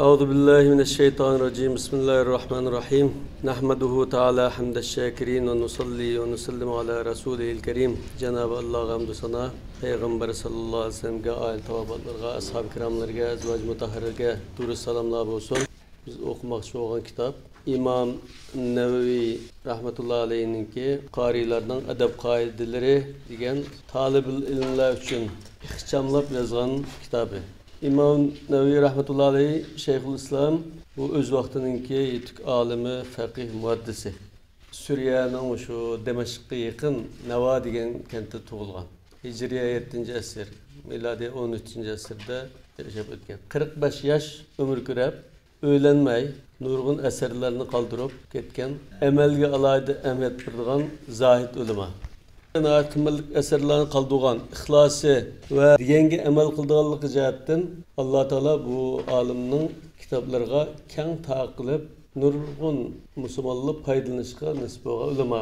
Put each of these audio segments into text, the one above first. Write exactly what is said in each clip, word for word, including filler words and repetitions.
أعوذ بالله من الشيطان الرجيم. بسم الله الرحمن الرحيم. نحمده تعالى حمد الشاكرين ونصلي ونسلم على رسوله الكريم. جانابى ئاللاغا ھەمدۇ سانا، پەيغەمبەر ساللاللاھۇ ئەلەيھى ۋەسەللەمگە، ئائىلە تاۋابىئاتلىرىغا، ئەسھابى كىراملىرىگە، ئەزۋاجى مۇتەھھەرلىرىگە دۇرۇد سالاملار بولسۇن. بىز ئوقۇماقچى بولغان كىتاب ئىمام نەۋەۋى رەھمەتۇللا ئەلەيھىنىڭكى قارىيلارنىڭ ئەدەپ قائىدىلىرى دېگەن تالىبىل ئىلىملەر ئۈچۈن ئىخچاملاپ يازغان كىتابى. ئىمام نەۋەۋى رەھمەتۇللا ئەلەيھ شەيخۇل ئىسلام، بۇ ئۆز ۋاقتىنىڭكى يېتۈك ئالىمى، فەقىھ، مۇھەددىسى. سۈرىيەنىڭ شۇ دىمەشققە يېقىن نەۋا دېگەن كەنتتە تۇغۇلغان. ھىجرىيە يەتتىنچى ئەسىر، مىلادىي ئون ئۈچىنچى ئەسىردە ياشاپ ئۆتكەن. قىرىق بەش ياش ئۆمۈر كۆرۈپ، ئۆيلەنمەي، نۇرغۇن ئەسەرلەرنى قالدۇرۇپ كەتكەن، ئەمەلگە ئالاھىدە ئەھمىيەت بېرىدىغان زاھىد ئۆلىما. ناھايىتى قىممەتلىك ئەسەرلەرنى قالدۇرغان، ئىخلاسى ۋە دېگەنگە ئەمەل قىلىدىغانلىقى جەھەتتىن ئاللا تائالا بۇ ئالىمنىڭ كىتابلىرىغا كەڭ تارقىلىپ، نۇرغۇن مۇسۇلمانلار پايدىلىنىشقا نېسىپ بولغان ئۆلىما.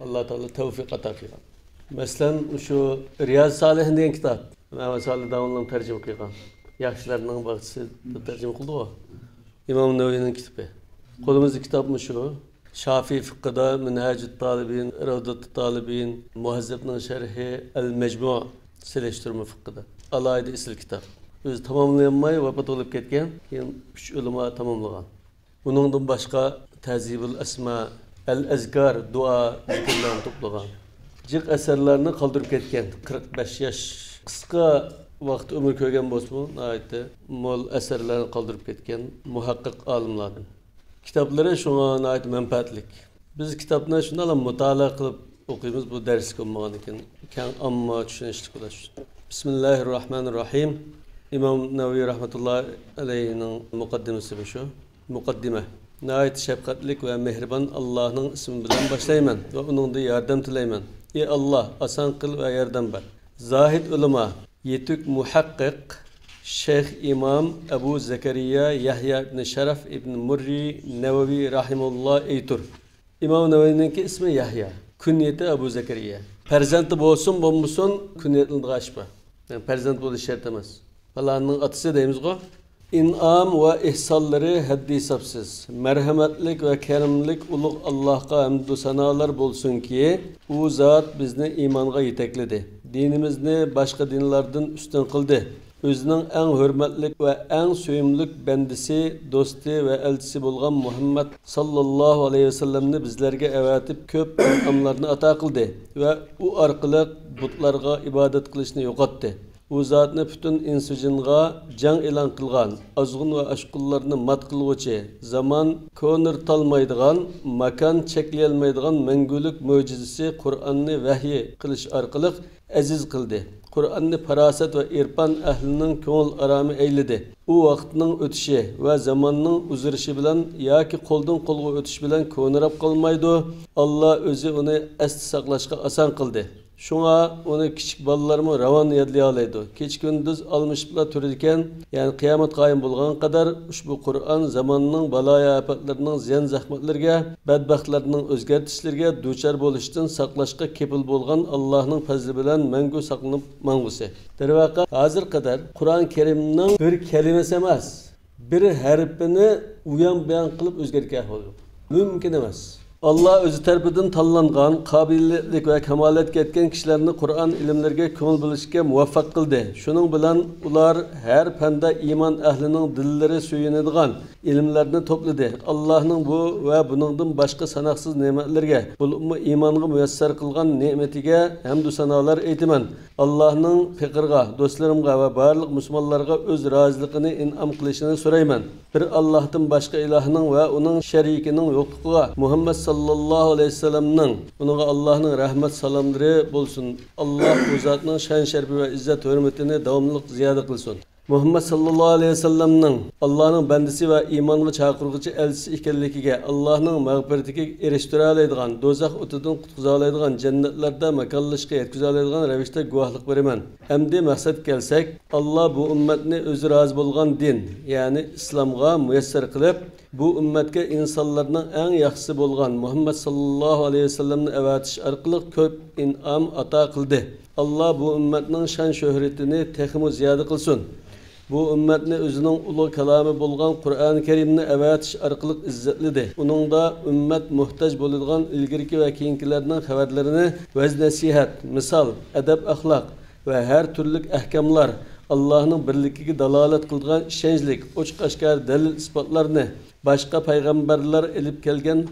ئاللا تائالا تەۋفىق ئاتا قىلغان. مەسىلەن، شۇ رىياز سالىھىن دېگەن كىتاب، مەمەت سالىھ داۋۇنلۇنىڭ تەرجىمە قىلغان. ياخشىلارنىڭ باغچىسى دەپ تەرجىمە قىلدىغۇ. ئىمام نەۋەۋىنىڭ كىتابى. قولىمىزدا كىتاب مۇشۇ. شافىي فىققىدا، مىنھاجۇت تالىبىن، رەۋدۇت تالىبىن، مۇھەززەبنىڭ شەرھى، ئەل مەجمۇ، سېلىشتۇرما فىققىدا. ئالاھىدە ئېسىل كىتاب. ئۆزى تاماملىيالماي ۋاپات بولۇپ كەتكەن، كېيىن ئۈچ ئۆلىما تاماملىغان. ئۇنىڭدىن باشقا تەھزىبۇل ئەسما، ئەل ئەزكار، دۇئا، زىكىرلارنى توپلىغان. جىق ئەسەرلەرنى قالدۇرۇپ كەتكەن، قىرىق بەش ياش. قىسقا ۋاقىت ئۆمۈر كۆرگەن بولسىمۇ، ناھايىتى مول ئەسەرلەرنى قالدۇرۇپ كەتكەن مۇھەققىق ئالىملاردىن. كىتابلىرى شۇڭا ناھايىتى مەنپەئەتلىك. بىز كىتابنى شۇنداقلا مۇتالىئە قىلىپ ئوقۇيمىز، بۇ دەرسلىك بولمىغاندىكىن، كەڭ ئامما چۈشىنىشلىك بولۇش ئۈچۈن. بىسمىللاھىررەھمانىررەھىم. ئىمام نەۋەۋى رەھمەتۇللا ئەلەيھىنىڭ مۇقەددىمىسى مۇشۇ. مۇقەددىمە. ناھايىتى شەپقەتلىك ۋە مېھرىبان ئاللاھنىڭ ئىسمى بىلەن باشلايمەن ۋە ئۇنىڭدىن ياردەم تىلەيمەن. ئى ئاللاھ، ئاسان قىل ۋە ياردەم بەر. زاھىد ئۆلىما، يېتۈك مۇھەققىق، شەيخ ئىمام ئەبۇ زەكەرىيا يەھيا ئىبنى شەرەف ئىبنى مۇررى نەۋەۋى رەھىمەھۇللاھ ئېيتۇر. ئىمام نەۋەۋىنىڭكى ئىسمى يەھيا. كۈنيىتى ئەبۇ زەكەرىيا. پەرزەنتى بولسۇن، بولمىسۇن، كۈنيەتلىنىدىغان ئىش بار. يەنى پەرزەنت بولۇش شەرت ئەمەس. پالاننىڭ ئاتىسى دەيمىزغۇ. ئىنئام ۋە ئېھسانلىرى ھەددى ھېسابسىز، مەرھەمەتلىك ۋە كەرىملىك ئۇلۇغ ئاللاھقا ھەمدۇ سانالار بولسۇنكى، ئۇ زات بىزنى ئىمانغا يېتەكلىدى، دىنىمىزنى باشقا دىنلاردىن ئۈستۈن قىلدى، ئۆزىنىڭ ئەڭ ھۆرمەتلىك ۋە ئەڭ سۆيۈملۈك بەندىسى، دوستى ۋە ئەلچىسى بولغان مۇھەممەد ساللاللاھۇ ئەلەيھى ۋەسەللەمنى بىزلەرگە ئەۋەتىپ، كۆپ ئىنئاملارنى ئاتا قىلدى ۋە ئۇ ئارقىلىق بۇتلارغا ئىبادەت قىلىشنى يوقاتتى. ئۇ زاتنى پۈتۈن ئىنسۇ جىنغا جەڭ ئېلان قىلغان، ئازغۇن ۋە ئاشقۇنلارنى مات قىلغۇچى، زامان كونىرتالمايدىغان، ماكان چەكلىيەلمەيدىغان مەڭگۈلۈك مۆجىزىسى قۇرئاننى ۋەھيى قىلىش ئارقىلىق ئەزىز قىلدى. قۇرئاننى پاراسەت ۋە ئېرپان ئەھلىنىڭ كۆڭۈل ئارامى ئەيلىدى. ئۇ ۋاقىتنىڭ ئۆتۈشى ۋە زاماننىڭ ئۇزىرىشى بىلەن ياكى قولدىن قولغا ئۆتۈش بىلەن كونىراپ قالمايدۇ. ئاللا ئۆزى ئۇنى ئەستە ساقلاشقا ئاسان قىلدى. شۇڭا ئۇنى كىچىك بالىلارمۇ راۋان يادلىيالايدۇ. كېچە-كۈندۈز ئالمىشىپلا تۇرىدىكەن، يەنى قىيامەت قايىم بولغانغا قەدەر ئۇشبۇ قۇرئان زاماننىڭ بالايا-ئاپەتلىرىنىڭ زىيان-زەخمەتلىرىگە، بەدبەختلەرنىڭ ئۆزگەرتىشلىرىگە دۇچار بولۇشتىن ساقلاشقا كېپىل بولغان ئاللاھنىڭ پەزلى بىلەن مەڭگۈ ساقلىنىپ ماڭغۇسى. دەرۋەقە، ھازىرغا قەدەر قۇرئان كەرىمنىڭ بىر كەلىمىسى ئەمەس، بىر ھەرپىنى ئۇيان-بۇيان قىلىپ ئۆزگەرتكەن ئەھۋال يوق. مۇمكىن ئەمەس. ئاللا ئۆزى تەرىپىدىن تاللانغان، قابىلىيەتلىك ۋە كامالەتكە يەتكەن كىشىلەرنى قۇرئان ئىلىملىرىگە كۆڭۈل بۆلۈشكە مۇۋەپپەق قىلدى. شۇنىڭ بىلەن ئۇلار ھەر پەندە ئىمان ئەھلىنىڭ دىللىرى سۆيۈنىدىغان ئىلىملەرنى توپلىدى. ئاللانىڭ بۇ ۋە بۇنىڭدىن باشقا ساناقسىز نېمەتلىرىگە، بولۇپمۇ ئىمانغا مۇيەسسەر قىلغان نېمىتىگە ھەمدۇ سانالار ئېيتىمەن. ئاللاھنىڭ پېقىرغا، دوستلىرىمغا ۋە بارلىق مۇسۇلمانلارغا ئۆز رازىلىقىنى ئىنئام قىلىشىنى سورايمەن. بىر ئاللاھتىن باشقا ئىلاھنىڭ ۋە ئۇنىڭ شەرىكىنىڭ يوقلۇقىغا، مۇھەممەد ساللاللاھۇ ئەلەيھى ۋەسەللەمنىڭ، ئۇنىڭغا ئاللاھنىڭ رەھمەت سالاملىرى بولسۇن. ئاللاھ ئۇ زاتنىڭ شان-شەرىپى ۋە ئىززەت-ھۆرمىتىنى داۋاملىق زىيادە قىلسۇن. مۇھەممەد ساللاللاھۇ ئەلەيھى ۋەسەللەمنىڭ ئاللاھنىڭ بەندىسى ۋە ئىمانغا چاقىرغۇچى ئەلچىسى ئىكەنلىكىگە، ئاللاھنىڭ مەغپىرىتىگە ئېرىشتۈرەلەيدىغان، دوزاخ ئوتىدىن قۇتقۇزالايدىغان، جەننەتلەردە ماكانلىشىشقا يەتكۈزەلەيدىغان رەۋىشتە گۇۋاھلىق بېرىمەن. ئەمدى مەقسەتكە كەلسەك، ئاللا بۇ ئۈممەتنى ئۆزى رازى بولغان دىن، يەنى ئىسلامغا مۇيەسسەر قىلىپ، بۇ ئۈممەتكە ئىنسانلارنىڭ ئەڭ ياخشىسى بولغان مۇھەممەد ساللاللاھۇ ئەلەيھى ۋەسەللەمنى ئەۋەتىش ئارقىلىق كۆپ ئىنئام ئاتا قىلدى. ئاللا بۇ ئۈممەتنىڭ شان-شۆھرىتىنى تېخىمۇ زىيادە قىلسۇن. بۇ ئۈممەتنى ئۆزىنىڭ ئۇلۇغ كالامى بولغان قۇرئان كەرىمنى ئەۋەتىش ئارقىلىق ئىززەتلىدى. ئۇنىڭدا ئۈممەت موھتاج بولىدىغان ئىلگىرىكى ۋە كېيىنكىلەرنىڭ خەۋەرلىرىنى، ۋەز-نەسىھەت، مىسال، ئەدەپ-ئەخلاق ۋە ھەر تۈرلۈك ئەھكاملار، ئاللاھنىڭ بىرلىكىگە دالالەت قىلىدىغان ئىشەنچلىك، ئوچۇق-ئاشكارا دەلىل-ئىسپاتلارنى، باشقا پەيغەمبەرلەر ئېلىپ كەلگەن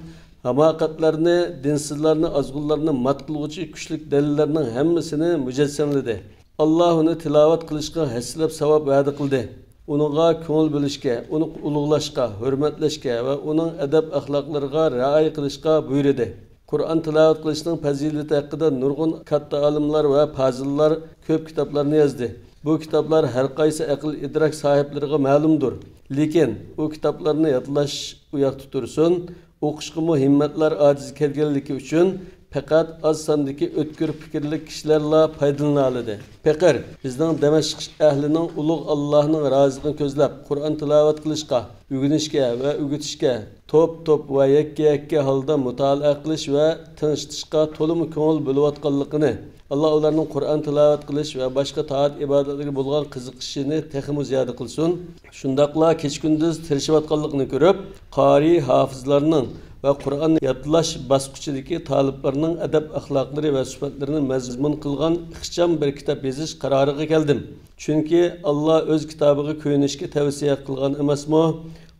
ھاماقەتلەرنى، دىنسىزلارنى، ئازغۇنلارنى مات قىلغۇچى كۈچلۈك دەلىللەرنىڭ ھەممىسىنى مۇجەسسەملىدى. ئاللا ئۇنى تىلاۋەت قىلىشقا ھەسسىلەپ ساۋاب ۋەدە قىلدى. ئۇنىڭغا كۆڭۈل بۆلۈشكە، ئۇنى ئۇلۇغلاشقا، ھۆرمەتلەشكە ۋە ئۇنىڭ ئەدەپ-ئەخلاقلىرىغا رىئايە قىلىشقا بۇيرۇدى. قۇرئان تىلاۋەت قىلىشنىڭ پەزىلىتى ھەققىدە نۇرغۇن كاتتا ئالىملار ۋە پازىللار كۆپ كىتابلارنى يازدى. بۇ كىتابلار ھەر قايسى ئەقىل-ئىدراك ساھىبلىرىغا مەلۇمدۇر. لېكىن ئۇ كىتابلارنى يادلاش ئۇ ياقتا تۇرسۇن، ئوقۇشقىمۇ ھىممەتلەر ئاجىز كەلگەنلىكى ئۈچۈن، پەقەت ئاز ساندىكى ئۆتكۈر پىكىرلىك كىشىلەرلا پايدىلىنالىدى. پېقىر، بىزنىڭ دەمەشق ئەھلىنىڭ ئۇلۇغ ئاللاھنىڭ رازىلىقىنى كۆزلەپ، قۇرئان تىلاۋەت قىلىشقا، ئۆگىنىشكە ۋە ئۆگىتىشكە، توپ-توپ ۋە يەككە-يەككە ھالدا مۇتالىئە قىلىش ۋە تىڭشىتىشقا تولىمۇ كۆڭۈل بۆلۈۋاتقانلىقىنى، ئاللا ئۇلارنىڭ قۇرئان تىلاۋەت قىلىش ۋە باشقا تائەت-ئىبادەتلەرگە بولغان قىزىقىشىنى تېخىمۇ زىيادە قىلسۇن. شۇنداقلا كېچە-كۈندۈز تىرىشىۋاتقانلىقىنى كۆرۈپ، قارىي، ھافىزلارنىڭ ۋە قۇرئان يادلاش باسقۇچىدىكى تالىپلارنىڭ ئەدەپ-ئەخلاقلىرى ۋە سۈپەتلىرىنى مەزمۇن قىلغان ئىخچام بىر كىتاب يېزىش قارارىغا كەلدىم. چۈنكى ئاللا ئۆز كىتابىغا كۆيۈنۈشكە تەۋسىيە قىلغان ئەمەسمۇ؟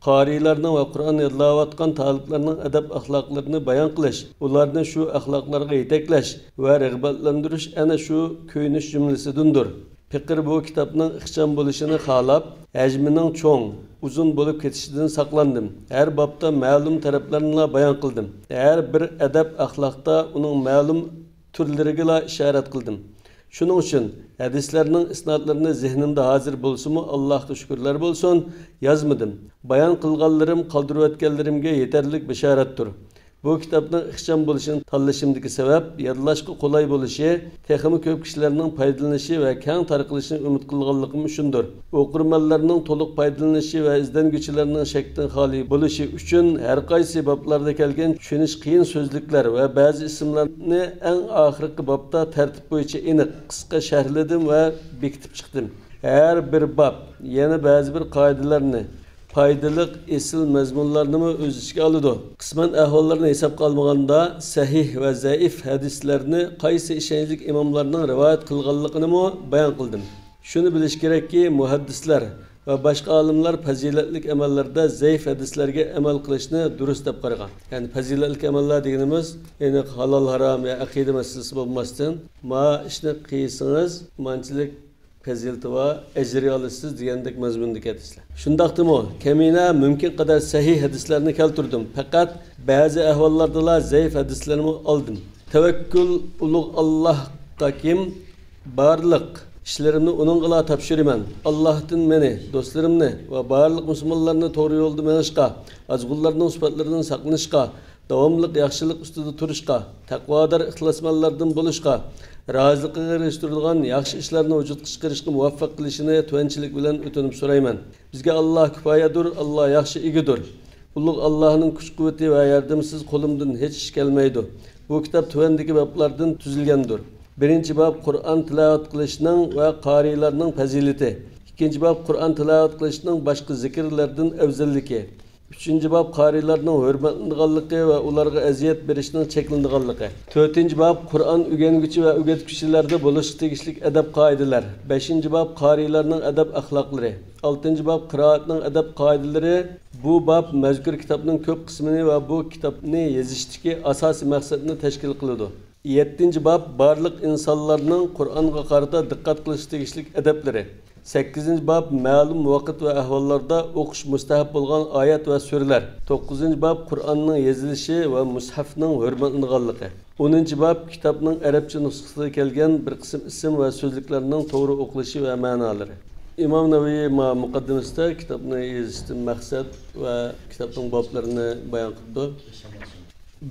قارىيلارنىڭ ۋە قۇرئان يادلاۋاتقان تالىپلارنىڭ ئەدەپ-ئەخلاقلىرىنى بايان قىلىش، ئۇلارنى شۇ ئەخلاقلارغا يېتەكلەش ۋە رىغبەتلەندۈرۈش ئەنە شۇ كۆيۈنۈش جۈملىسىدىندۇر. پېقىر بۇ كىتابنىڭ ئىخچام بولۇشىنى خالاپ، ھەجمىنىڭ چوڭ، ئۇزۇن بولۇپ كېتىشىدىن ساقلاندىم. ھەر بابتا مەلۇم تەرەپلەرنىلا بايان قىلدىم. ھەر بىر ئەدەپ-ئەخلاقتا ئۇنىڭ مەلۇم تۈرلىرىگىلا ئىشارەت قىلدىم. شۇنىڭ ئۈچۈن ھەدىسلەرنىڭ ئىسنادلىرىنى زېھنىمدە ھازىر بولسىمۇ، ئاللاھقا شۈكۈرلەر بولسۇن، يازمىدىم. بايان قىلغانلىرىم قالدۇرۇۋەتكەنلىرىمگە يېتەرلىك بېشارەتتۇر. بۇ كىتابنىڭ ئىخچام بولۇشىنى تاللىشىمدىكى سەۋەب، يادلاشقا قولاي بولۇشى، تېخىمۇ كۆپ كىشىلەرنىڭ پايدىلىنىشى ۋە كەڭ تارقىلىشىنى ئۈمىد قىلغانلىقىم ئۈچۈندۇر. ئوقۇرمەنلەرنىڭ تولۇق پايدىلىنىشى ۋە ئىزدەنگۈچىلەرنىڭ شەكتىن خالىي بولۇشى ئۈچۈن، ھەر قايسى بابلاردا كەلگەن چۈشىنىش قىيىن سۆزلۈكلەر ۋە بەزى ئىسىملارنى ئەڭ ئاخىرقى بابتا تەرتىپ بويىچە ئېنىق، قىسقا شەرھلىدىم ۋە بېكىتىپ چىقتىم. ھەر بىر باب يەنە بەزى بىر قائىدىلەرنى، پايدىلىق ئېسىل مەزمۇنلارنىمۇ ئۆز ئىچىگە ئالىدۇ. قىسمەن ئەھۋاللارنى ھېسابقا ئالمىغاندا، سەھىھ ۋە زەئىپ ھەدىسلەرنى قايسى ئىشەنچلىك ئىماملارنىڭ رىۋايەت قىلغانلىقىنىمۇ بايان قىلدىم. شۇنى بىلىش كېرەككى، مۇھەددىسلەر ۋە باشقا ئالىملار پەزىلەتلىك ئەمەللەردە زەئىپ ھەدىسلەرگە ئەمەل قىلىشنى دۇرۇس دەپ قارىغان. يەنى پەزىلەتلىك ئەمەللەر دېگىنىمىز، ئېنىق ھالال-ھارام يا ئەقىدە مەسىلىسى بولماستىن، ما ئىشنى قىلسىڭىز مانچىلىك پەزىلىتى بار، ئەجرى ئالىسىز دېگەندەك مەزمۇندىكى ھەدىسلەر. شۇنداقتىمۇ، كەمىنە مۇمكىن قەدەر سەھىھ ھەدىسلەرنى كەلتۈردۈم، پەقەت بەزى ئەھۋاللاردىلا زەئىپ ھەدىسلەرنىمۇ ئالدىم. تەۋەككۈل ئۇلۇغ ئاللاھقا كىم، بارلىق ئىشلىرىمنى ئۇنىڭغىلا تاپشۇرىمەن. ئاللاھتىن مېنى، دوستلىرىمنى ۋە بارلىق مۇسۇلمانلارنى توغرا يولدا مېڭىشقا، ئازغۇنلارنىڭ سۈپەتلىرىدىن ساقلىنىشقا، داۋاملىق ياخشىلىق ئۈستىدە تۇرۇشقا، تەقۋادار ئىخلاسمەنلەردىن بولۇشقا، رازىلىقىغا ئېرىشتۈرىدىغان ياخشى ئىشلارنى ۋۇجۇدقا چىقىرىشقا مۇۋەپپەق قىلىشىنى تۆۋەنچىلىك بىلەن ئۆتۈنۈپ سورايمەن. بىزگە ئاللا كۇپايەدۇر، ئاللا ياخشى ئىگىدۇر. ئۇلۇغ ئاللانىڭ كۈچ-قۇۋۋىتى ۋە ياردىمىسىز قولۇمدىن ھېچ ئىش كەلمەيدۇ. بۇ كىتاب تۆۋەندىكى بابلاردىن تۈزۈلگەندۇر. بىرىنچى باب قۇرئان تىلاۋەت قىلىشنىڭ ۋە قارىيلارنىڭ پەزىلىتى. ئىككىنچى باب قۇرئان تىلاۋەت قىلىشنىڭ باشقا زىكىرلەردىن ئەۋزەللىكى. ئۈچىنچى باب قارىيلارنىڭ ھۆرمەتلىنىدىغانلىقى ۋە ئۇلارغا ئەزىيەت بېرىشنىڭ چەكلىنىدىغانلىقى. تۆتىنچى باب قۇرئان ئۆگەنگۈچى ۋە ئۆگەتكۈچىلەردە بولۇشقا تېگىشلىك ئەدەپ قائىدىلەر. بەشىنچى باب قارىيلارنىڭ ئەدەپ ئەخلاقلىرى. ئالتىنچى باب قىرائەتنىڭ ئەدەپ قائىدىلىرى. بۇ باب مەزكۇر كىتابنىڭ كۆپ قىسمىنى ۋە بۇ كىتابنى يېزىشتىكى ئاساسىي مەقسەتنى تەشكىل قىلىدۇ. يەتتىنچى باب بارلىق ئىنسانلارنىڭ قۇرئانغا قارىتا دىققەت قىلىشقا تېگىشلىك ئەدەپلىرى. سەككىزىنچى باب مەلۇم ۋاقىت ۋە ئەھۋاللاردا ئوقۇش مۇستەھەپ بولغان ئايەت ۋە سۈرىلەر. توققۇزىنچى باب قۇرئاننىڭ يېزىلىشى ۋە مۇسھەفنىڭ ھۆرمەتلىنىدىغانلىقى. ئونىنچى باب كىتابنىڭ ئەرەبچە نۇسخىسىدا كەلگەن بىر قىسىم ئىسىم ۋە سۆزلۈكلەرنىڭ توغرا ئوقۇلۇشى ۋە مەنالىرى. ئىمام نەۋەۋى ما مۇقەددىمىسىدە كىتابنى يېزىشتىن مەقسەت ۋە كىتابنىڭ بابلىرىنى بايان قىپتۇ.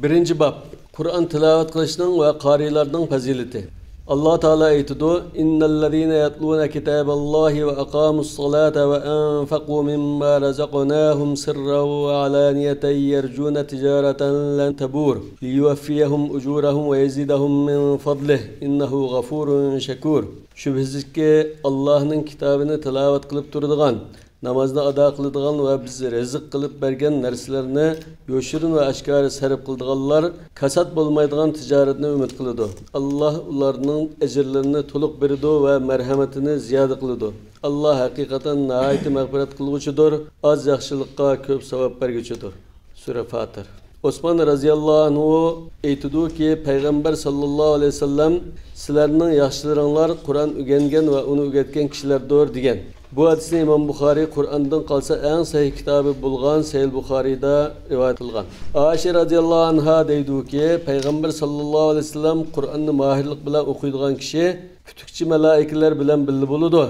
بىرىنچى باب، قۇرئان تىلاۋەت قىلىشنىڭ ۋە قارىيلارنىڭ پەزىلىتى. ئاللا تائالا ئېيتىدۇ: إن الذين يتلون كتاب الله وأقاموا الصلاة وأنفقوا مما رزقناهم سرا وعلانية يرجون تجارة لن تبور ليوفيهم أجورهم ويزيدهم من فضله إنه غفور شكور. شۈبھىسىزكى، ئاللاھنىڭ كىتابىنى تىلاۋەت قىلىپ تۇرىدىغان، نامازنى ئادا قىلىدىغان ۋە بىز رىزىق قىلىپ بەرگەن نەرسىلەرنى يوشۇرۇن ۋە ئاشكارا سەرپ قىلىدىغانلار كاسات بولمايدىغان تىجارەتنى ئۈمىد قىلىدۇ. ئاللاھ ئۇلارنىڭ ئەجىرلىرىنى تولۇق بېرىدۇ ۋە مەرھەمىتىنى زىيادە قىلىدۇ. ئاللاھ ھەقىقەتەن ناھايىتى مەغپىرەت قىلغۇچىدۇر، ئاز ياخشىلىققا كۆپ ساۋاب بەرگۈچىدۇر. سۈرە فاتىر. ئوسمان رەزىياللاھۇ ئەنھۇ ئېيتىدۇكى، پەيغەمبەر ساللاللاھۇ ئەلەيھى ۋەسەللەم، سىلەرنىڭ ياخشىلىرىڭلار قۇرئان ئۆگەنگەن ۋە ئۇنى ئۆگەتكەن كىشىلەردۇر، دېگەن. بۇ ھەدىسنى ئىمام بۇخارىي قۇرئاندىن قالسا ئەڭ سەھىھ كىتابى بولغان سەھىھ بۇخارىيدا رىۋايەت قىلغان. ئائىشە رەزىياللاھۇ ئەنھا دەيدۇكى، پەيغەمبەر ساللاللاھۇ ئەلەيھى ۋەسەللەم، قۇرئاننى ماھىرلىق بىلەن ئوقۇيدىغان كىشى پۈتۈكچى مەلائىكىلەر بىلەن بىللە بولىدۇ.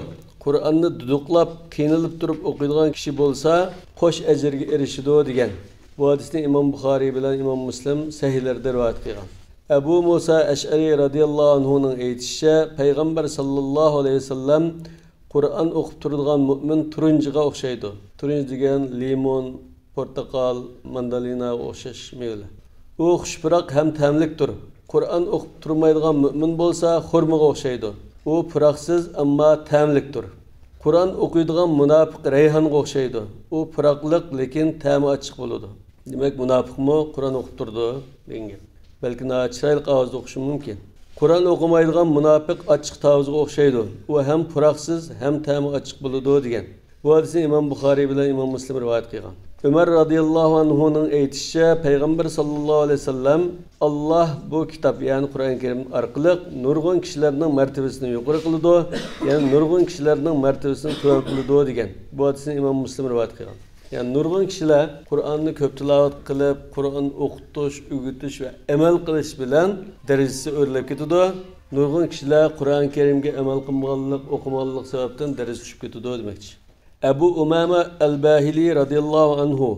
قۇرئاننى دۇدۇقلاپ، قىينىلىپ تۇرۇپ ئوقۇيدىغان كىشى بولسا، قوش ئەجىرگە ئېرىشىدۇ، دېگەن. بۇ ھەدىسنى ئىمام بۇخارىي بىلەن ئىمام مۇسلىم سەھىھلىرىدە رىۋايەت قىلغان. ئەبۇ مۇسا ئەشئەرى رەزىياللاھۇ ئەنھۇنىڭ ئېيتىشىچە، پەيغەمبەر ساللاللاھۇ ئەلەيھى ۋەسەللەم، قۇرئان ئوقۇپ تۇرىدىغان مۆمىن تۇرۇنجىغا ئوخشايدۇ. تۇرۇنج دېگەن لىمون، پورتاقال، ماندالىناغا ئوخشاش مېۋىلەر. ئۇ خۇش پۇراق ھەم تەملىكتۇر. قۇرئان ئوقۇپ تۇرمايدىغان مۆمىن بولسا خورمىغا ئوخشايدۇ. ئۇ پۇراقسىز، ئەمما تەملىكتۇر. قۇرئان ئوقۇيدىغان مۇناپىق رەيھانغا ئوخشايدۇ. ئۇ پۇراقلىق، لېكىن تەمى ئاچچىق بولىدۇ. دېمەك، مۇناپىقمۇ قۇرئان ئوقۇپ تۇرىدۇ دېگەن گەپ. بەلكى ناھايىتى چىرايلىق ئاۋازدا ئوقۇشى مۇمكىن. قۇرئان ئوقۇمايدىغان مۇناپىق ئاچچىق تاۋۇزغا ئوخشايدۇ. ئۇ ھەم پۇراقسىز، ھەم تەمى ئاچچىق بولىدۇ، دېگەن. بۇ ھەدىسنى ئىمام بۇخارىي بىلەن ئىمام مۇسلىم رىۋايەت قىلغان. ئۆمەر رەزىياللاھۇ ئەنھۇنىڭ ئېيتىشىچە، پەيغەمبەر ساللاللاھۇ ئەلەيھى ۋەسەللەم، ئاللاھ بۇ كىتاب، يەنى قۇرئان كەرىم ئارقىلىق نۇرغۇن كىشىلەرنىڭ مەرتىۋىسىنى يۇقىرى قىلىدۇ، يەنە نۇرغۇن كىشىلەرنىڭ مەرتىۋىسىنى تۆۋەن قىلىدۇ، دېگەن. بۇ ھەدىسنى ئىمام مۇسلىم رىۋايەت قىلغان. يەنى نۇرغۇن كىشىلەر قۇرئاننى كۆپ تىلاۋەت قىلىپ، قۇرئان ئوقۇتۇش، ئۆگىتىش ۋە ئەمەل قىلىش بىلەن دەرىجىسى ئۆرلەپ كېتىدۇ. نۇرغۇن كىشىلەر قۇرئان كەرىمگە ئەمەل قىلمىغانلىق، ئوقۇمىغانلىق سەۋەبتىن دەرىجىسى چۈشۈپ كېتىدۇ دېمەكچى. ئەبۇ ئۇمامە ئەل باھىلى رەزىياللاھۇ ئەنھۇ،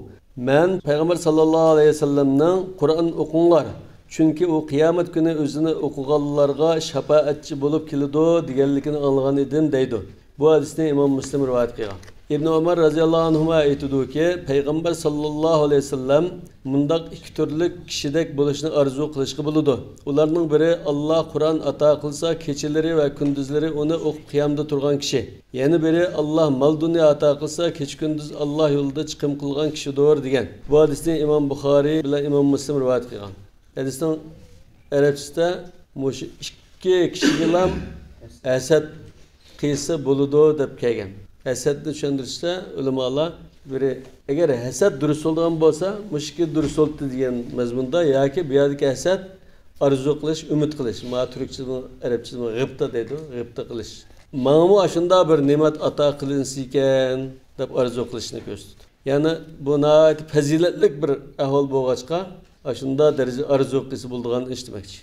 مەن پەيغەمبەر ساللاللاھۇ ئەلەيھى ۋەسەللەمنىڭ، قۇرئان ئوقۇڭلار، چۈنكى ئۇ قىيامەت كۈنى ئۆزىنى ئوقۇغانلارغا شاپائەتچى بولۇپ كېلىدۇ، دېگەنلىكىنى ئاڭلىغان ئىدىم، دەيدۇ. بۇ ھەدىسنى ئىمام مۇسلىم رىۋايەت قىلغان. ئىبنى ئۆمەر رەزىياللاھۇ ئەنھۇما ئېيتىدۇكى، پەيغەمبەر ساللاللاھۇ ئەلەيھى ۋەسەللەم مۇنداق ئىككى تۈرلۈك كىشىدەك بولۇشنى ئارزۇ قىلىشقا بولىدۇ. ئۇلارنىڭ بىرى، ئاللاھ قۇرئان ئاتا قىلسا، كېچىلىرى ۋە كۈندۈزلىرى ئۇنى ئوقۇپ قىيامدا تۇرغان كىشى. يەنە بىرى، ئاللاھ مال-دۇنيا ئاتا قىلسا، كېچە-كۈندۈز ئاللاھ يولىدا چىقىم قىلغان كىشىدۇر، دېگەن. بۇ ھەدىسنى ئىمام بۇخارىي بىلەن ئىمام مۇسلىم رىۋايەت قىلغان. ھەدىسنىڭ ئەرەبچىسىدە مۇشۇ ئىككى كىشىگىلا ھەسەت قىلسا بولىدۇ دەپ كەلگەن. ھەسەتنى چۈشەندۈرۈشتە ئۆلىمالار بىرى، ئەگەر ھەسەت دۇرۇس بولىدىغان بولسا، مۇشۇ ئىككى دۇرۇس بولدى دېگەن مەزمۇندا، ياكى بۇ يەردىكى ھەسەت ئارزۇ قىلىش، ئۈمىد قىلىش. مانا تۈركچىدىمۇ، ئەرەبچىدىمۇ غىبتە دەيدۇ، غىبتە قىلىش. ماڭىمۇ ئاشۇنداق بىر نېمەت ئاتا قىلىنسىكەن دەپ ئارزۇ قىلىشنى كۆرسىتىدۇ. يەنى بۇ ناھايىتى پەزىلەتلىك بىر ئەھۋال بولغاچقا، ئاشۇنداق دەرىجىدە ئارزۇ قىلسا بولىدىغان ئىش دېمەكچى.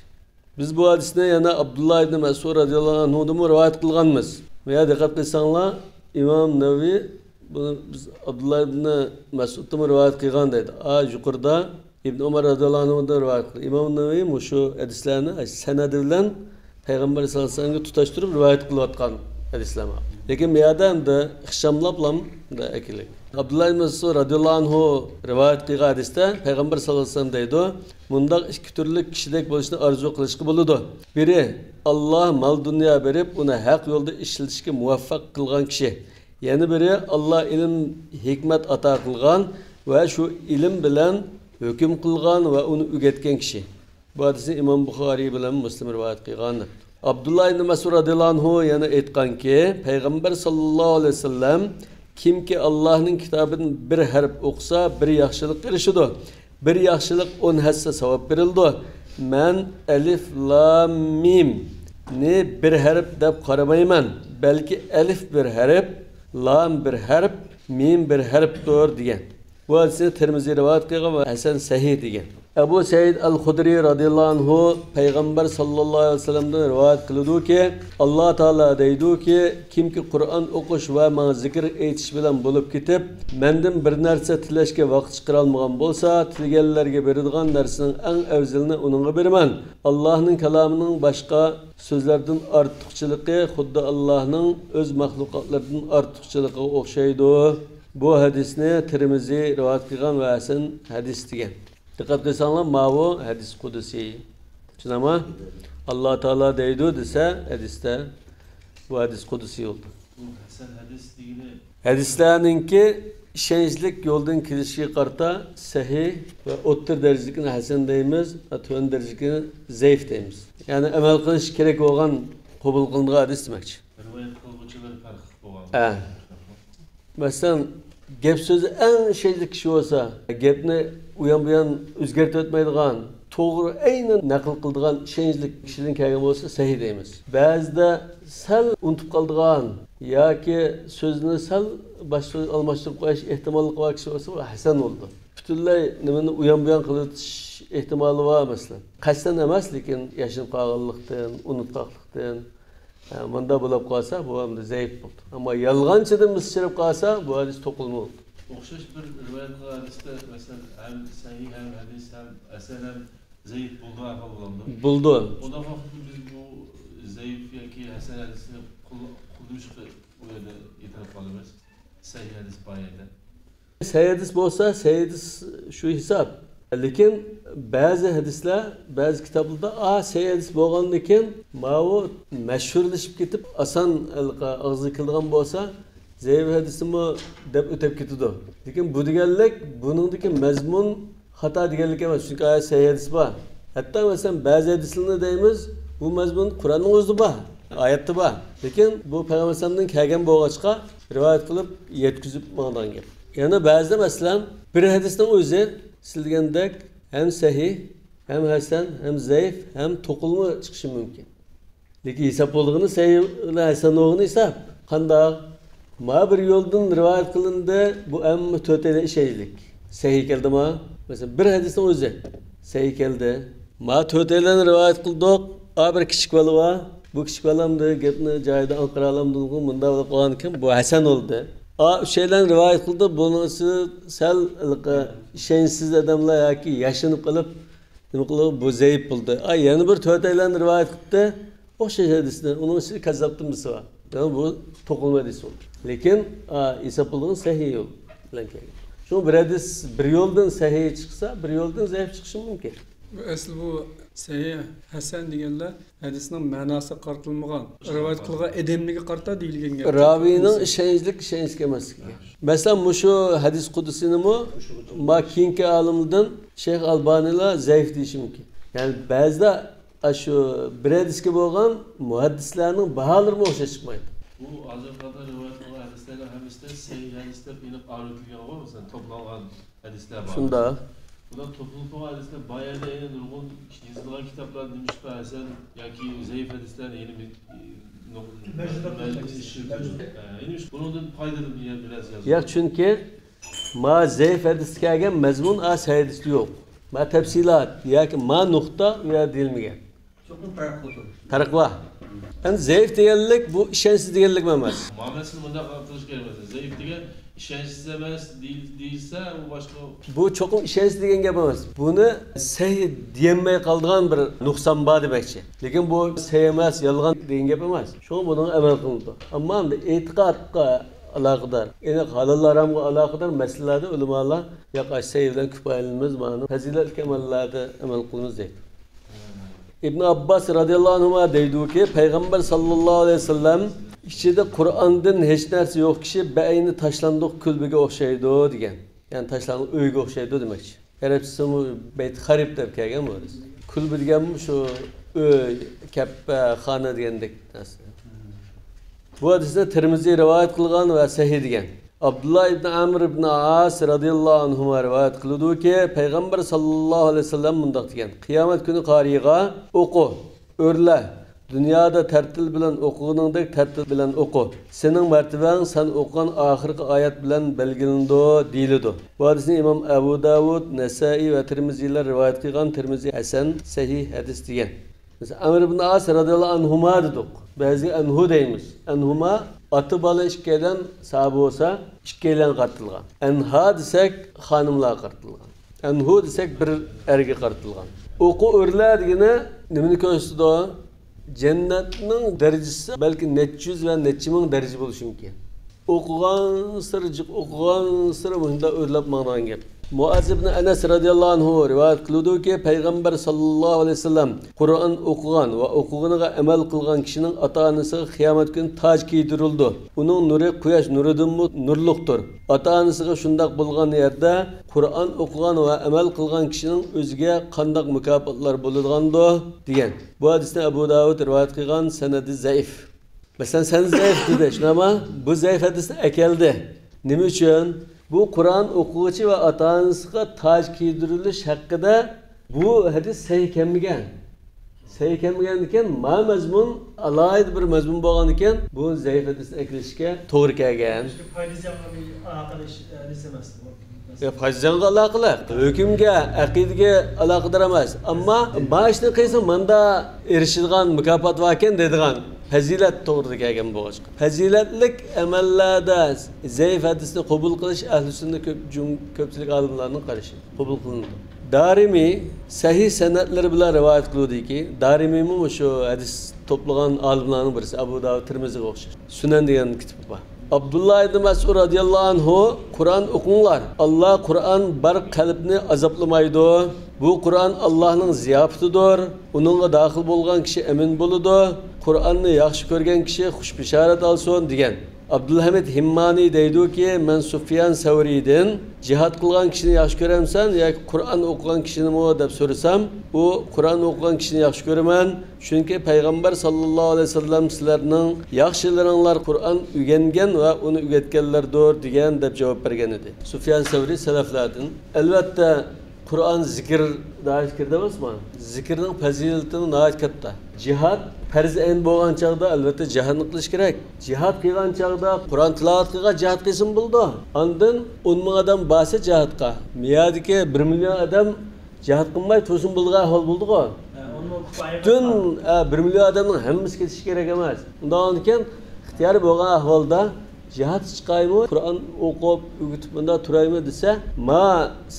بىز بۇ ھەدىسنى يەنە ئابدۇللا ئىبنى مەسئۇد رەزىياللاھۇ ئەنھۇدىنمۇ رىۋايەت قىلغانمىز. بۇ يەردە دىققەت قىلساڭلار، ئىمام نەۋەۋى، بۇنى بىز ئابدۇللا ئىبنى مەسئۇدتىنمۇ رىۋايەت قىلغان دەيدۇ. ئا، يۇقىرىدا ئىبن ئۆمەر رەزىياللاھۇ ئەنھۇدىن رىۋايەت قىلدى. ئىمام نەۋەۋى مۇشۇ ھەدىسلەرنى سەنەدى بىلەن پەيغەمبەر سەللەللاھۇ ئەلەيھى ۋەسەللەمگە تۇتاشتۇرۇپ رىۋايەت قىلىۋاتقان ھەدىسلەر بار. لېكىن بۇ يەردە ئەمدى ئىخچاملاپلا ئەكېلىپ. ئابدۇللا ئىبن مەسئۇد رەزىياللاھۇ ئەنھۇ رىۋايەت قىلغان ھەدىستە پەيغەمبەر سەللەللاھۇ ئەلەيھى ۋەسەللەم دەيدۇ، مۇنداق ئىككى تۈرلۈك كىشىدەك بولۇشنى ئارزۇ قىلىشقا بولىدۇ. بىرى، ئاللاھ مال-دۇنيا بېرىپ، ئۇنى ھەق يولدا ئىشلىتىشكە مۇۋەپپەق قىلغان كىشى. يەنە بىرى، ئاللاھ ئىلىم، ھېكمەت ئاتا قىلغان ۋە شۇ ئىلىم بىلەن ھۆكۈم قىلغان ۋە ئۇنى ئۆگەتكەن كىشى. بۇ ھەدىسنى ئىمام بۇخارىي بىلەن مۇسلىم رىۋايەت قىلغان. ئابدۇللا ئىبنى مەسئۇد رەزىياللاھۇ ئەنھۇ يەنە ئېيتقانكى، پەيغەمبەر ساللاللاھۇ ئەلەيھى ۋەسەللەم، كىمكى ئاللاھنىڭ كىتابىدىن بىر ھەرپ ئوقۇسا، بىر ياخشىلىققا ئېرىشىدۇ. بىر ياخشىلىق ئون ھەسسە ساۋاب بېرىلىدۇ. مەن ئەلىف لام مىمنى بىر ھەرپ دەپ قارىمايمەن، بەلكى ئەلىف بىر ھەرپ، لام بىر ھەرپ، مىم بىر ھەرپتۇر، دېگەن. بۇ ھەدىسنى تىرمىزى رىۋايەت قىلغان ۋە ھەسەن سەھىھ دېگەن. ئەبۇ سەئىد ئەل خۇدرى رەزىياللاھۇ ئەنھۇ پەيغەمبەر ساللاللاھۇ ئەلەيھى ۋەسەللەمدىن رىۋايەت قىلىدۇكى، ئاللا تائالا دەيدۇكى، كىمكى قۇرئان ئوقۇش ۋە ماڭا زىكىر ئېيتىش بىلەن بولۇپ كېتىپ، مەندىن بىر نەرسە تىلەشكە ۋاقىت چىقىرالمىغان بولسا، تىلىگەنلەرگە بېرىدىغان نەرسىنىڭ ئەڭ ئەۋزىلىنى ئۇنىڭغا بېرىمەن. ئاللاھنىڭ كالامىنىڭ باشقا سۆزلەردىن ئارتۇقچىلىقى خۇددى ئاللاھنىڭ ئۆز مەخلۇقاتلىرىدىن ئارتۇقچىلىقىغا ئوخشايدۇ. بۇ ھەدىسنى تىرمىزى رىۋايەت قىلغان ۋە ھەسەن ھەدىس دېگەن. دىققەت قىلساڭلار، ماۋۇ ھەدىس قۇدسىي. چۈشىنەما؟ ئاللا تائالا دەيدۇ دېسە ھەدىستە، بۇ ھەدىس قۇدسىي يولدا. بۇ ھەسەن ھەدىس دېگىنى ھەدىسلەرنىڭكى ئىشەنچلىك يولدىن كېلىشىگە قارىتا سەھىھ ۋە ئوتتۇرا دەرىجىلىكىنى ھەسەن دەيمىز، تۆۋەن دەرىجىلىكىنى زەئىپ دەيمىز. يەنى ئەمەل قىلىش كېرەك بولغان، قوبۇل قىلىنىدىغان ھەدىس دېمەكچى. رىۋايەت قىلغۇچىلىرى پەرقلىق بولغان. ھە. مەسىلەن، گەپ سۆزى ئەڭ ئىشەنچلىك كىشى بولسا، گەپنى ئۇيان بۇيان ئۆزگەرتىۋەتمەيدىغان، توغرا ئەينەن نەقىل قىلىدىغان ئىشەنچلىك كىشىدىن كەلگەن بولسا سەھىھ دەيمىز. بەزىدە سەل ئۇنتۇپ قالىدىغان ياكى سۆزنى سەل باشقا سۆز ئالماشتۇرۇپ قويۇش ئېھتىماللىقى بار كىشى بولسا، بۇ ھەسەن بولىدۇ. پۈتۈنلەي نېمىنى ئۇيان بۇيان قىلىۋېتىش ئېھتىمالى بار، مەسىلەن. قەستەن ئەمەس، لېكىن ياشىنىپ قالغانلىقتىن، ئۇنتقاقلىقتىن، ھە، مۇنداق بولۇپ قالسا، بۇ ئەمدى زەئىپ بولدى. ئەمما يالغانچىدىن مىس چىرىپ قالسا، بۇ ھەدىس توقۇلما بولدى. ئوخشاش بىر رىۋايەت قىلغان ھەدىستە، مەسىلەن، ھەم سەھىھ، ھەم ھەدىس، ھەم ھەسەن، ھەم زەئىپ بولىدۇ، ئەھۋال بولامدۇ؟ بولىدۇ. ئۇنداق ۋاقىتتا بىز بۇ زەئىپ ياكى ھەسەن ھەدىسنى قول-، قوللىمىشقا ئۇ يەردە ئېتىراپ قىلىمىز. سەھىھ ھەدىس بار يەردە. سەھىھ ھەدىس بولسا، سەھىھ ھەدىس شۇ ھېساب. لېكىن بەزى ھەدىسلەر، بەزى كىتابلاردا، ئا، سەھىھ ھەدىس بولغاندىكىن، ماۋۇ مەشھۇرلىشىپ كېتىپ، ئاسان ئاغزىغا كېلىدىغان بولسا، زەئىپ ھەدىسمۇ دەپ ئۆتۈپ كېتىدۇ. لېكىن بۇ دېگەنلىك، بۇنىڭدىكى مەزمۇن خاتا دېگەنلىك ئەمەس، چۈنكى ئايەت سەھىھ ھەدىس بار. ھەتتا مەسىلەن، بەزى ھەدىسلەرنى دەيمىز، بۇ مەزمۇن قۇرئاننىڭ ئۆزىدە بار، ئايەتتە بار. لېكىن بۇ پەيغەمبەر ئەلەيھىسسالامدىن كەلگەن بولغاچقا، رىۋايەت قىلىپ يەتكۈزۈپ ماڭىدىغان گەپ. يەنە بەزىدە مەسىلەن، بىر ھەدىسنىڭ ئۆزى سىز دېگەندەك ھەم سەھىھ، ھەم ھەسەن، ھەم زەئىپ، ھەم توقۇلما چىقىشى مۇمكىن. لېكىن ھېساب بولىدىغىنى سەھىھ بىلەن ھەسەن بولغىنى ھېساب. قانداق؟ ما بىر يولدىن رىۋايەت قىلىندى، بۇ ئەمما تۆتەيلەن ئىشەنچلىك. سەھىھ كەلدىما؟ مەسىلەن، بىر ھەدىسنىڭ ئۆزى سەھىھ كەلدى. ما تۆتەيلەن رىۋايەت قىلدۇق، ئا بىر كىچىك بالا بار. بۇ كىچىك بالامدى، گەپنى جايىدا ئاڭقىرالامدۇ، مۇنداق بولۇپ قالغانىكەن، بۇ ھەسەن بولدى. ئا ئۈچەيلەن رىۋايەت قىلدى، بۇنىڭ ئىچىدە سەل ئىشەنچسىز ئادەملەر ياكى ياشىنىپ قېلىپ، نېمە قىلدى، بۇ زەئىپ بولدى. ئا يەنە بىر تۆتەيلەن رىۋايەت قىلدى. ئوخشاش ھەدىسنى، ئۇنىڭ ئىچىدە كەززاپتىن بىرسى بار. يەنى بۇ توقۇلما ھەدىس بولدى. لېكىن، ئا، ھېساب بولغان سەھىھ يول بىلەن كەلگەن. شۇڭا بىر ھەدىس بىر يولدىن سەھىھ چىقسا، بىر يولدىن زەئىپ چىقىشى مۇمكىن. بۇ ئەسلى بۇ سەھىھ، ھەسەن دېگەنلەر ھەدىسنىڭ مەناسىغا قارىتىلمىغان، رىۋايەت قىلغان ئادەمگە قارىتا دېيىلگەن گەپ. راۋىينىڭ ئىشەنچلىك، ئىشەنچلىك ئەمەسلىكىگە. مەسىلەن، مۇشۇ ھەدىس قۇدسىنىمۇ ما كېيىنكى ئالىملاردىن شەيخ ئالبانىيلار زەئىپ دېيىشى مۇمكىن. يەنى بەزىدە ئاشۇ بىر ھەدىسكە بولغان مۇھەددىسلەرنىڭ باھالىرىمۇ ئوخشاش چىقمايدۇ. بۇ ھازىرقى ۋاقىتتا رىۋايەت قىلغان ھەدىسلەرنىڭ ھەممىسىدە سەھىھ ھەدىس دەپ ئېنىق ئايرىپ كەلگەن، مەسىلەن، توپلانغان ھەدىسلەر بار. شۇنداق. بۇلار توپلىنىپ قالغان ھەدىسلەر بار يەردە يەنە نۇرغۇن يېزىلغان كىتابلار نېمىشقا ھەسەن ياكى زەئىپ ھەدىسلەر يەنە بىر، ئى، نۇق-، مەجلىس ئىشلىتىلىدۇ. ھە، يەنە بۇنىڭدىن پايدىلىنىپ يەنە بىرەرسى يازغان. ياق، چۈنكى ما زەئىپ ھەدىستە كەلگەن مەزمۇن ئا سەھىھ ھەدىستە يوق. ما تەپسىلات ياكى ما نۇقتا ئۇ يەردە دېيىلمىگەن. چوقۇم پەرق قىلىدۇ. پەرق بار. ئەمدى زەئىپ دېگەنلىك بۇ ئىشەنچسىز دېگەنلىك ئەمەس. مەنىسىنى مۇنداق قىلىش كېرەك ئەمەس. زەئىپ دېگەن ئىشەنچسىز ئەمەس دېيىل-، دېيىلسە، ئۇ باشقا. بۇ چوقۇم ئىشەنچسىز دېگەن گەپ ئەمەس. بۇنى سەھىھ دېيەلمەي قالىدىغان بىر نۇقسان بار دېمەكچى. لېكىن بۇ سەھىھ ئەمەس، يالغان دېگەن گەپ ئەمەس. شۇڭا بۇنىڭغا ئەمەل قىلىنىدۇ. ئەمما ئەمدى ئېتىقادقا ئالاقىدار، ئېنىق ھالال ھارامغا ئالاقىدار مەسىلىلەردە ئۆلىمالار ياق، ئاشۇ سەھىھ بىلەن كۇپايىلىنىمىز، مانا پەزىلەتلىك ئەمەللەردە ئەمەل قىلىمىز دەيدۇ. ئىبن ئابباس رازىياللاھۇ ئەنھۇما دەيدۇكى، پەيغەمبەر ساللاللاھۇ ئەلەيھى ۋەسەللەم ئىچىدە قۇرئاندىن ھېچ نەرسە يوق كىشى بەئەينى تاشلاندۇق كۈلبىگە ئوخشايدۇ دېگەن. يەنى تاشلاندۇق ئۆيگە ئوخشايدۇ دېمەكچى. ئەرەبچىسىمۇ بەيت خەرىب دەپ كەلگەن بۇ ھەدىس. كۈلبە دېگەنمۇ شۇ ئۆي، كەپپە، خانا دېگەندەك نەرسە. بۇ ھەدىسنى تىرمىزى رىۋايەت قىلغان ۋە سەھىھ دېگەن. ئابدۇللا ئىبن ئەمر ئىبن ئاس رازىياللاھۇ ئەنھۇما رىۋايەت قىلىدۇكى، پەيغەمبەر ساللاللاھۇ ئەلەيھى ۋەسەللەم مۇنداق دېگەن، قىيامەت كۈنى قارىيغا ئوقۇ، ئۆرلە، دۇنيادا تەرتىل بىلەن ئوقۇغىنىڭدەك تەرتىل بىلەن ئوقۇ. سېنىڭ مەرتىۋەڭ سەن ئوقۇغان ئاخىرقى ئايەت بىلەن بەلگىلىنىدۇ، دېيىلىدۇ. بۇ ھەدىسنى ئىمام ئەبۇ داۋۇد، نەسائىي ۋە تىرمىزىلەر رىۋايەت قىلغان، تىرمىزى ھەسەن، سەھىھ ھەدىس دېگەن. مەسىلەن، ئەمر ئىبن ئاس رازىياللاھۇ ئەنھۇما دېدۇق. بەزى ئەنھۇ دەيمىز. ئەنھۇما ئاتا بالا ئىككىيلەن ساھابە بولسا، ئىككىيلەنگە قارىتىلغان. ئەنھا دېسەك، خانىملارغا قارىتىلغان. ئەنھۇ دېسەك، بىر ئەرگە قارىتىلغان. ئوقۇ ئۆرلە دېگىنى نېمىنى كۆرسىتىدۇ؟ جەننەتنىڭ دەرىجىسى بەلكى نەچچە يۈز ۋە نەچچە مىڭ دەرىجە بولۇشى مۇمكىن. ئوقۇغانسېرى جىق، ئوقۇغانسېرى مۇشۇنداق ئۆرلەپ ماڭىدىغان گەپ. مۇئاز ئىبن ئەنەس رەزىياللاھۇ ئەنھۇ رىۋايەت قىلىدۇكى، پەيغەمبەر ساللاللاھۇ ئەلەيھى ۋەسەللەم، قۇرئان ئوقۇغان ۋە ئوقۇغىنىغا ئەمەل قىلغان كىشىنىڭ ئاتا-ئانىسىغا قىيامەت كۈنى تاج كىيدۈرۈلىدۇ. ئۇنىڭ نۇرى قۇياش نۇرىدىنمۇ نۇرلۇقتۇر. ئاتا-ئانىسىغا شۇنداق بولغان يەردە، قۇرئان ئوقۇغان ۋە ئەمەل قىلغان كىشىنىڭ ئۆزىگە قانداق مۇكاپاتلار بولىدىغاندۇ؟ دېگەن. بۇ ھەدىسنى ئەبۇ داۋۇد رىۋايەت قىلغان، سەنەدى زەئىف. مەسىلەن، سەن زەئىف دېدى، شۇنداقمۇ؟ بۇ زەئىف ھەدىسنى ئەكەلدى. نېمە ئۈچۈن؟ بۇ قۇرئان ئوقۇغۇچى ۋە ئاتا-ئانىسىغا تاج كىيدۈرۈلۈش ھەققىدە بۇ ھەدىس سەھىھ كەلمىگەن. سەھىھ كەلمىگەندىكىن، ما مەزمۇن ئالاھىدە بىر مەزمۇن بولغاندىكىن، بۇ زەئىف ھەدىسنى ئەكېلىشكە توغرا كەلگەن. پايدا زىيانغا ئالاقىلىق ھەدىس ئەمەس. يا، پايدا زىيانغا ئالاقىلىق. ھۆكۈمگە، ئەقىدىگە ئالاقىدار ئەمەس. ئەمما ما ئىشنى قىلسا، ماندا ئېرىشىدىغان مۇكاپات باركەن دەيدىغان پەزىلەت توغرىدا كەلگەن بولغاچقا. پەزىلەتلىك ئەمەللەردە زەئىپ ھەدىسنى قوبۇل قىلىش ئەھلى سۈننە كۆپ، جۇم-، كۆپچىلىك ئالىملارنىڭ قارىشى. قوبۇل قىلىنىدۇ. دارىمى سەھىھ سەنەدلىرى بىلەن رىۋايەت قىلىۋاتىدۇكى، دارىمىمۇ مۇشۇ ھەدىس توپلىغان ئالىملارنىڭ بىرسى، ئەبۇ داۋۇد، تىرمىزىگە ئوخشاش. سۇنەن دېگەن كىتابى بار. ئابدۇللا ئىبن مەسئۇد رەزىياللاھۇ ئەنھۇ، «قۇرئان ئوقۇڭلار. ئاللا قۇرئان بار قەلبنى ئازابلىمايدۇ. بۇ قۇرئان ئاللانىڭ زىياپىتىدۇر. ئۇنىڭغا داخىل بولغان كىشى ئەمىن بولىدۇ. قۇرئاننى ياخشى كۆرگەن كىشى خۇش بېشارەت ئالسۇن» دېگەن. ئابدۇلھەمىد ھىممانى دەيدۇكى، مەن سۇفيان سەۋرىدىن، «جىھاد قىلغان كىشىنى ياخشى كۆرەمسەن ياكى قۇرئان ئوقۇغان كىشىنىمۇ؟» دەپ سورىسام، ئۇ، «قۇرئان ئوقۇغان كىشىنى ياخشى كۆرىمەن، چۈنكى پەيغەمبەر ساللاللاھۇ ئەلەيھى ۋەسەللەم سىلەرنىڭ ياخشىلىرىڭلار قۇرئان ئۆگەنگەن ۋە ئۇنى ئۆگەتكەنلەردۇر» دېگەن، دەپ جاۋاب بەرگەن ئىدى. سۇفيان سەۋرى سەلەفلەردىن. ئەلۋەتتە، قۇرئان زىكىر دائىرىسىگە كىرىدۇ ئەمەسمۇ؟ زىكىرنىڭ پەزىلىتى ناھايىتى كاتتا. جىھاد پەرز ئەين بولغان چاغدا، ئەلۋەتتە، جىھادنى قىلىش كېرەك. جىھاد قىلغان چاغدا قۇرئان تىلاۋەت قىلغان جىھاد قىلسىمۇ بولىدۇ. ئاندىن ئون مىڭ ئادەم بارسا جىھادقا، مىيادىكى بىر مىليون ئادەم جىھاد قىلماي تۇرسىمۇ بولىدىغان ئەھۋال بولىدىغۇ. پۈتۈن، ئە، بىر مىليون ئادەمنىڭ ھەممىسى كېتىشى كېرەك ئەمەس. ئۇنداق بولغاندىكىن، ئىختىيارى بولغان ئەھۋالدا جىھاد چىقايمۇ، قۇرئان ئوقۇپ، ئۆگىتىپ مۇنداق تۇرايمۇ دېسە، ما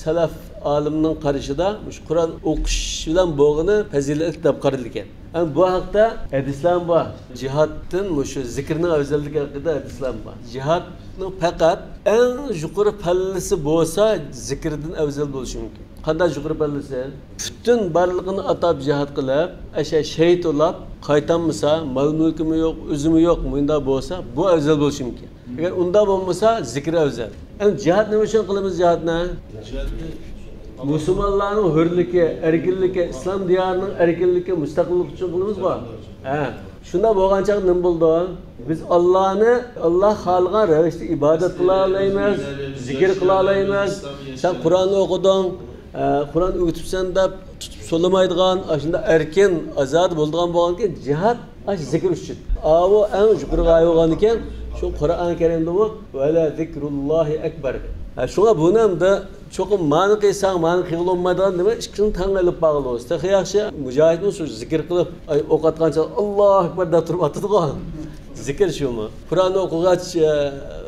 سەلەف ئالىمنىڭ قارىشىدا مۇشۇ قۇرئان ئوقۇش بىلەن بولغىنى پەزىلەتلىك دەپ قارىلىدىكەن. ئەمما بۇ ھەقتە ھەدىسلەرمۇ بار. جىھادتىن مۇشۇ زىكىرنىڭ ئەۋزەللىكى ھەققىدە ھەدىسلەرمۇ بار. جىھادنىڭ پەقەت ئەڭ يۇقىرى پەللىسى بولسا، زىكىردىن ئەۋزەل بولۇشى مۇمكىن. قانداق يۇقىرى پەللىسى؟ پۈتۈن بارلىقىنى ئاتاپ جىھاد قىلىپ، ئەشە شېھىت بولاپ، قايتالمىسا، مال-مۈلكىمۇ يوق، ئۆزىمۇ يوق، مۇنداق بولسا، بۇ ئەۋزەل بولۇشى مۇمكىن. ئەگەر ئۇنداق بولمىسا، زىكىر ئەۋزەل. ئەمدى جىھاد نېمە ئۈچۈن قىلىمىز جىھادنى؟ مۇسۇلمانلارنىڭ ھۆرلۈكى، ئەركىنلىكى، ئىسلام دىيارىنىڭ ئەركىنلىكى، مۇستەقىللىقى ئۈچۈن قىلىمىزغۇ؟ ھە. شۇنداق بولغان چاغدا نېمە بولىدۇ؟ بىز ئاللانى، ئاللا خالىغان رەۋىشتە ئىبادەت قىلالايمىز، زىكىر قىلالايمىز. سەن قۇرئان ئوقۇدۇڭ، ئە، قۇرئان ئۆگىتىپسەن دەپ تۇتۇپ سولىمايدىغان، ئاشۇنداق ئەركىن، ئازادە بولىدىغان بولغاندىكىن جىھاد ئاشۇ زىكىر ئۈچۈن. ئاۋۇ ئەڭ يۇقىرى غايە بولغاندىكىن، شۇ قۇرئان كەرىمدىمۇ «ۋەلە زىكرۇللاھى ئەكبەر» دەيدۇ. ھە، شۇڭا بۇنى ئەمدى چوقۇم مانى قىلساڭ، مانى قىلغىلى بولمايدىغان نېمە، ئىككىسىنى تەڭ ئېلىپ بارغىلى بولىسىز. تېخى ياخشى، مۇجاھىدمۇ شۇ زىكىر قىلىپ، ئاي، ئوق ئاتقانچە «ئاللاھۇ ئەكبەر» دەپ تۇرۇپ ئاتىدىغۇ. زىكىر شۇمۇ؟ قۇرئاننى ئوقۇغاچ،